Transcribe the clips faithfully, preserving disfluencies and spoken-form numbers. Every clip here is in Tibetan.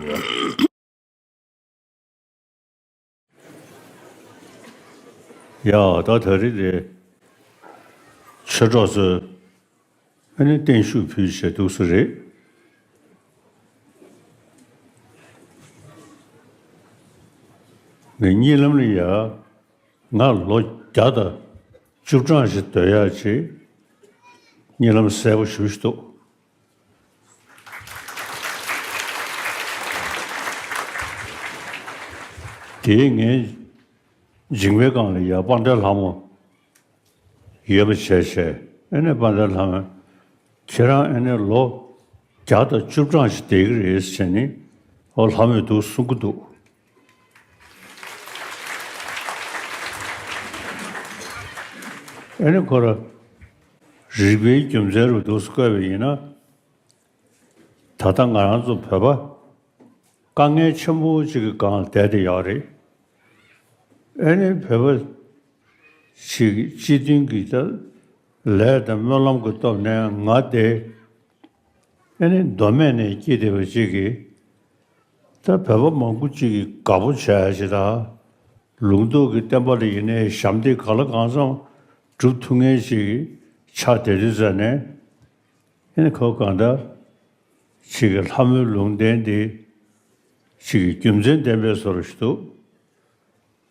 ཡ། ད་ད་རེས་དེ་ཆོས་གྲོགས་ཚོས་ཨ་ནི་བརྟན་བཞུགས་ཕུལ་བྱས་འདུག་སེ་རེད། ངས་གཉིད་ལམ་ལ་ཡ་ང་ལོ་བརྒྱ་དང་བཅུ་གྲངས་ཤིག་སྡོད་ཡག་ཅིག་གཉིད་ལམ་གསལ་པོ་ཞེ་པོ་ཞིག་འདུག་དེའི་ངའི་མཇིང་པའི་སྒང་ལ་ཡ་དཔལ་ལྡན་ལྷ་མོ་ཡོད་པ་བྱས་བྱས། ཨ་ནི་དཔལ་ལྡན་ལྷ་མོས་ཁྱེད་རང་ཨ་ནི་ལོ་བརྒྱ་དང་བཅུ་གྲངས་ཤིག་བསྡད་ཀྱི་རེད་ཟེར་ནས། ཨོ་ལྷ་མོས་འདུག་གསུང་གི་འདུག་ཨ་ནི་ཁོ་རང་རིག་པའི་རྒྱུ་མཚན་རུ་འདུག་སེ་བཀོད་པ་ཡིན་ན། ད་ལྟ་ང་རང་ཚོ་བོད་པ་དཀའ་ངལ་ཆེན་པོ་ཅིག་གི་སྒང་ལ་བསྡད་དེ་ཡོད་རེད། ཨ་ནི་བོད་པ་ཅིག་སྤྱི་མཐུན་གྱི་ད་ལས་དང་སྨོན་ལམ་གྱི་སྟོབས་ནས་ང་དེ་ཨ་ནི་མདོ་སྨད་ནས་སྐྱེས་བསྡད་པ་ཅིག་གིས། ད་བོད་པ་མང་པོ་ཅིག་གིས་དགའ་པོ་བྱས་ཡ་ཞིག་དང་། ལུང་རྟོགས་ཀྱི་བསྟན་པ་ལ་ཡིན་ནའི་ཞབས་འདེགས་ག་ལ་གང་འཚམ་སྒྲུབ་ཐུབ་མཁན་ཞིག་ཆགས་བསྡད་དུས་ཙ་ནས། ཨ་ནི་ཁོ་གང་ལྟར་ཅིག་གི་ལྷ་མོའི་ལུང་བསྟན་འདི་ཅིག་གི་རྒྱུ་མཚན་ལྡན་པའི་བཟོ་འདྲ་ཞིག་འདུག་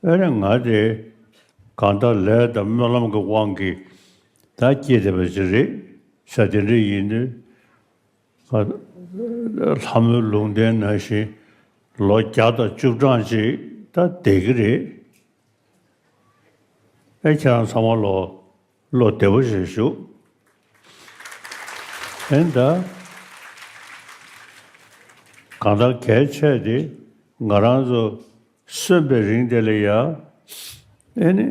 ཨ་ནི་ང་དེ་གང་ལྟར་ལས་དང་སྨོན་ལམ་གྱི་དབང་གིས་ད་སྐྱེས་བསྡད་པ་ཅིག་རེད། ས་དེ་འདྲ་ཡིན་དུས། ལྷ་མོའི་ལུང་བསྟན་ནང་བཞིན་ལོ་བརྒྱ་དང་བཅུ་གྲངས་ཅིག་ད་བསྡད་ཀྱི་རེད། ཨེ་ཁྱེད་རང་ཚང་མ་ལོ་བློ་བདེ་པོ་ཞིག་བཞུགས། ཨེ་ད་གང་ལྟར་གལ་ཆེ་དེ་ང་རང་ཚོ་གསོན་པའི་རིང་དེ་ལ་ཡ་ཨེ་ནི།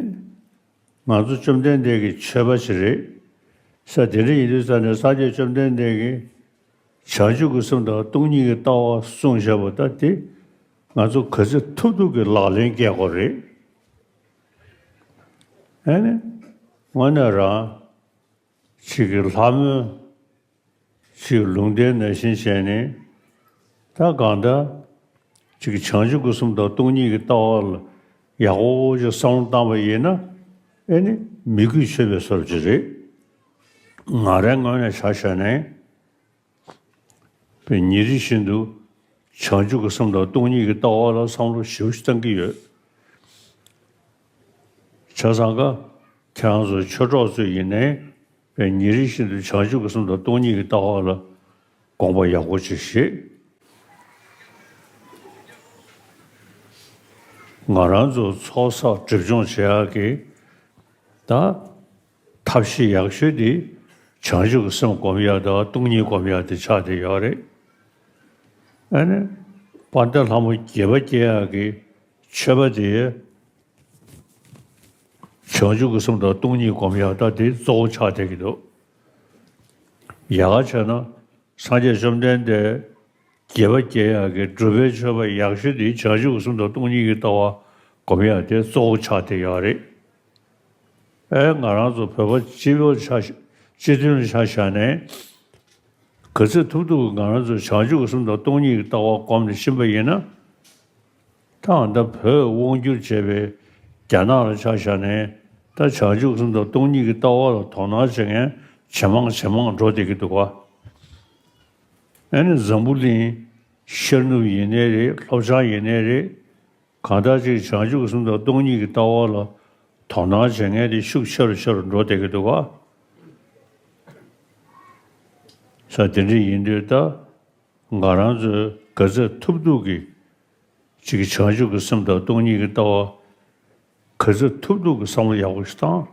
ང་ཚོ་བཅོམ་ལྡན་འདས་ཀྱི་མཆོད་པ་ཞིག་རེད། ས་དེ་འདྲ་ཡིན་དུས་ཙ་ནས་སངས་རྒྱས་བཅོམ་ལྡན་འདས་ཀྱིས་བྱང་ཆུབ་ཀྱི་སེམས་དང་སྟོང་ཉིད་ཀྱི་ལྟ་བ་གསུངས་བཞག་པ་ད་དེ་ང་ཚོ་ག་ཚོད་ཐུབ་ཐུབ་ཀྱི་ལག་ལེན་བཀལ་དགོས་རེད། ཨ་ནི་དངོས་གནས་རང་ཅིག་གི་ལྷ་མོའི་ཅིག་ལུང་བསྟན་ནང་བཞིན་བྱས་ནས། ད་གང་ལྟར་ཅིག་བྱང་ཆུབ་ཀྱི་སེམས་དང་སྟོང་ཉིད་ཀྱི་ལྟ་བ་ལ་ཡག་པོ་ཅིག་བསམ་བློ་བཏང་པ་ཡིན་ན། ཨེ་ནི་མི་རྒྱུད་ཆོད་པའི་བཟོ་འདྲ་ཅིག་རེད། ང་རའི་ངོས་ནས་ཆ་བཞག་ན། པའི་ཉིན་རེ་བཞིན་དུ་བྱང་ཆུབ་ཀྱི་སེམས་དང་སྟོང་ཉིད་ཀྱི་ལྟ་བ་ལ་བསམ་བློ་ཞེ་པོ་ཞིག་བཏང་གི་ཡོད། བྱས་ཙང་ཀ་ཁྱེད་རང་ཚོ་ཆོས་གྲོགས་ཚོ་ཡིན་ནའི་པའི་ཉིན་རེ་བཞིན་དུ་བྱང་ཆུབ་ཀྱི་སེམས་དང་སྟོང་ཉིད་ཀྱི་ལྟ་བ་ལ་དགོངས་པ་ཡག་པོ་ཅིག་བཞེས། ང་རང་ཚོ་ཚོགས་བསགས་སྒྲིབ་སྦྱོང་བྱེད་ཡག་གི་ད། ཐབས་ཤེས་ཡག་ཤོས་དེ་བྱང་ཆུབ་ཀྱི་སེམས་སྒོམ་ཡག་དང་སྟོང་ཉིད་སྒོམ་ཡག་དེ་ཆགས་བསྡད་ཡོད་རེད། ཨ་ནི་དཔལ་ལྡན་ལྷ་མོ་དགྱེས་པ་སྐྱེ་ཡག་གི་མཆོད་པ་དེ་བྱང་ཆུབ་ཀྱི་སེམས་དང་སྟོང་ཉིད་སྒོམ་ཡག་ད་དེ་གཙོ་བོ་ཆགས་བསྡད་ཀྱི་འདུག་ཡག་ག་བྱས་ན་སངས་རྒྱས་བཅོམ་ལྡན་འདས་དགྱེས་པ་སྐྱེ་ཡག་གི་སྒྲུབ་པའི་མཆོད་པ་ཡག་ཤོས་དེ་བྱང་ཆུབ་ཀྱི་སེམས་དང་སྟོང་ཉིད་ཀྱི་ལྟ་བ་སྒོམ་ཡག་དེ་གཙོ་བོ་ཆགས་བསྡད་ཡོད་རེད། ཨེ་ང་རང་ཚོ་བོད་པ་སྤྱི་པོ་ཆ་སྤྱི་མཐུན་ལ་ཆ་བཞག་ནས་ག་ཚོད་ཐུབ་ཐུབ་ང་རང་ཚོ་བྱང་ཆུབ་ཀྱི་སེམས་དང་སྟོང་ཉིད་ཀྱི་ལྟ་བ་སྒོམ་ནས་ཕྱིན་པ་ཡིན་ན། ད་ད་བོད་དབང་བསྒྱུར་བྱས་པའི་རྒྱ་ནག་ལ་ཆ་བཞག་ནས་ད་བྱང་ཆུབ་ཀྱི་སེམས་དང་སྟོང་ཉིད་ཀྱི་ལྟ་བ་ལ་དོ་སྣང་བྱེད་མཁན་ཇེ་མང་ཇེ་མང་འགྲོ་བསྡད་ཀྱི་འདུག་ག་ཨེ་ནི་འཛམ་བུ་གླིང་ཤར་ནུབ་ཡིན་ནའི་རེད། ལྷོ་བྱང་ཡིན་ནའི་རེད། གང་ལྟར་ཅིག་བྱང་ཆུབ་ཀྱི་སེམས་དང་སྟོང་ཉིད་ཀྱི་ལྟ་བ་ལ་དོ་སྣང་བྱེད་མཁན་དེ་ཤུགས་ཆེ་རུ་ཆེ་རུ་འགྲོ་བསྡད་ཀྱི་འདུག་ག་ས་དེ་འདྲ་ཡིན་དུས་ད་ང་རང་ཚོས་ག་ཚོད་ཐུབ་ཐུབ་ཀྱིས་ཅིག་བྱང་ཆུབ་ཀྱི་སེམས་དང་སྟོང་ཉིད་ཀྱི་ལྟ་བ་ག་ཚོད་ཐུབ་ཐུབ་ཀྱིས་བསམ་བློ་ཡག་པོ་ཞིག་བཏང་།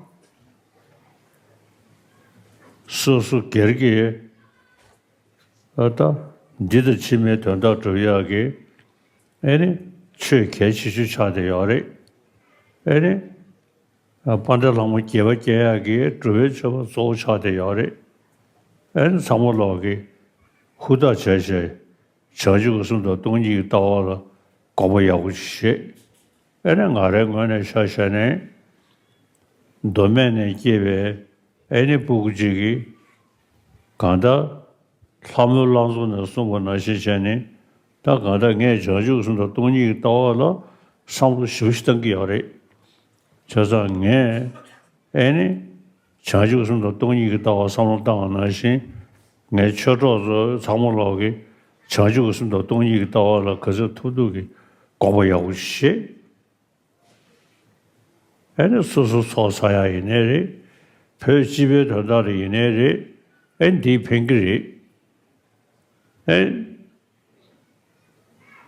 སོ་སོ་སྒེར་གྱི་ཨ་ད་འདི་དང་ཕྱི་མའི་དོན་དག་སྒྲུབ་ཡག་གི་ཨེ་ནི་ཆོས་གལ་ཆེ་ཤོས་ཆགས་བསྡད་ཡོད་རེད། ཨེ་ནི་ཨ་དཔལ་ལྡན་ལྷ་མོ་དགྱེས་པ་སྐྱེ་ཡག་གི་སྒྲུབ་པའི་མཆོད་པ་གཙོ་བོ་ཆགས་བསྡད་ཡོད་རེད། ཨེ་ནི་ཚང་མ་ལོག་གི་ཧུར་ཐག་བྱས་བྱས་བྱང་ཆུབ་ཀྱི་སེམས་དང་སྟོང་ཉིད་ཀྱི་ལྟ་བ་ལ་དགོངས་པ་ཡག་པོ་ཞིག་བཞེས། ཨེ་ནི་ང་རའི་ངོས་ནས་ཆ་བཞག་ནས་མདོ་སྨད་ནས་སྐྱེས་པའི་ཨེ་ནི་སྤུ་གུ་གཅིག་གིས་གང་ལྟར་ལྷ་མོའི་ལྷ་ཚོགས་ནས་གསུངས་པ་ནང་བཞིན་བྱས་ནས་ ད་གང་ལྟར་ངས་བྱང་ཆུབ་སེམས་དང་སྟོང་ཉིད་ཀྱི་ལྟ་བ་ལ་བསམ་བློ་ཞེ་པོ་ཞིག་བཏང་གི་ཡོད་རེད། བྱས་ཙང་ངས་ཨེ་ནི་བྱང་ཆུབ་སེམས་དང་སྟོང་ཉིད་ཀྱི་ལྟ་བ་བསམ་བློ་བཏང་བ་ནང་བཞིན། ངའི་ཆོས་གྲོགས་ཚོ་ཚང་མ་ལོག་གིས་བྱང་ཆུབ་སེམས་དང་སྟོང་ཉིད་ཀྱི་ལྟ་བ་ལ་ག་ཚོད་ཐུབ་ཐུབ་ཀྱིས་དགོངས་པ་ཡག་པོ་ཞིག་བཞེས། ཨེ་ནི་སོ་སོ་ཚོགས་བསགས་ཡག་ཡིན་ནའི་རེད། བོད་སྤྱི་པའི་དོན་དག་ལ་ཡིན་ནའི་རེད། ཨེ་འདིས་ཕན་གྱི་རེད། ཨེ་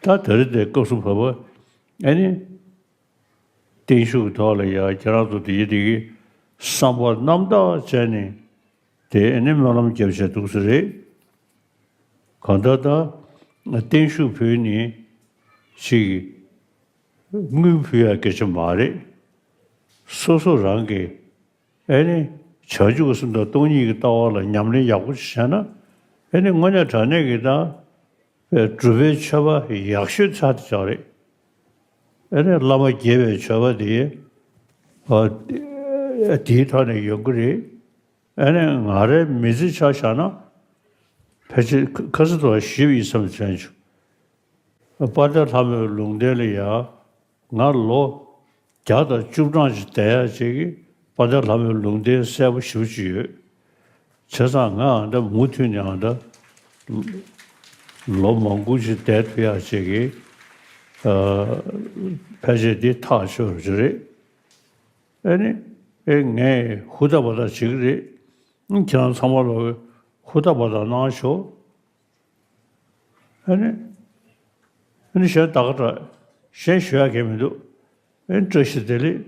ད་དེ་རིང་འདིར་སྐབས་སུ་བབ་པ་ཨེ་ནི་བརྟན་བཞུགས་ཐོག་ལ་ཡ་ཁྱེད་རང་ཚོ་དེ་ཡི་དེ་གི་བསམ་པ་རྣམ་དག་བྱས་ནས་དེ་ཨེ་ནི་སྨོན་ལམ་རྒྱབ་བྱས་འདུག་ས་རེད། གང་ལྟར་ད་བརྟན་བཞུགས་ཕུལ་ནི་ཅིག་དངུལ་ཕུལ་ཡ་སྐད་ཆ་མ་རེད། སོ་སོ་རང་གི་ཨེ་ནི་བྱང་ཆུབ་སེམས་དང་སྟོང་ཉིད་ཀྱི་ལྟ་བ་ལ་ཉམས་ལེན་ཡག་པོ་ཞིག་བྱས་ན། ཨེ་ནི་དངོས་གནས་དྲང་གནས་ཀྱི་ད་སྒྲུབ་པའི་མཆོད་པ་ཡག་ཤོས་ཚར་དེ་ཆགས་རེད། ཨེ་ནི་བླ་མ་དགྱེས་པའི་མཆོད་པ་དེ་ཨ་དེའི་ཐོག་ནས་ཡོང་གི་རེད། ཨེ་ནི་ང་རའི་མི་ཚེ་ཆ་བཞག་ན་ཕལ་ཆེར་ཁ་ཁ་སང་དུ་ཞུས་པ་ཡིན་བསམ་བྱས་བྱུང་། དཔལ་ལྡན་ལྷ་མོའི་ལུང་བསྟན་ལ་ཡ་ང་ལོ་བརྒྱ་དང་བཅུ་གྲངས་ཅིག་བསྡད་ཡ་ཅིག་གིས་དཔལ་ལྡན་ལྷ་མོའི་ལུང་བསྟན་གསལ་པོ་ཞེ་པོ་ཅིག་ཡོད། བྱས་ཙང་ང་ཨ་ད་མུ་མཐུད་ནས་ཨ་ད་ལོ་མང་པོ་ཅིག་བསྡད་ཐུབ་ཡ་ཅིག་གིས་ཨ་ཕལ་ཆེར་འདི་ཐག་ཆོད་རེད། ཨེ་ནི་ཨེ་ངས་ཧུར་ཐག་པ་ཐག་བྱེད་ཀྱི་རེད། ཁྱེད་རང་ཚང་མ་ལོག་ཧུར་ཐག་པ་ཐག་གནང་ཤོག་ཨ་ནི། ཨ་ནི་གཞན་ད་ག་འདྲ། གཞན་ཞུ་ཡག་གང་མི་འདུག་ཨ་ནི་བཀྲ་ཤིས་བདེ་ལེགས།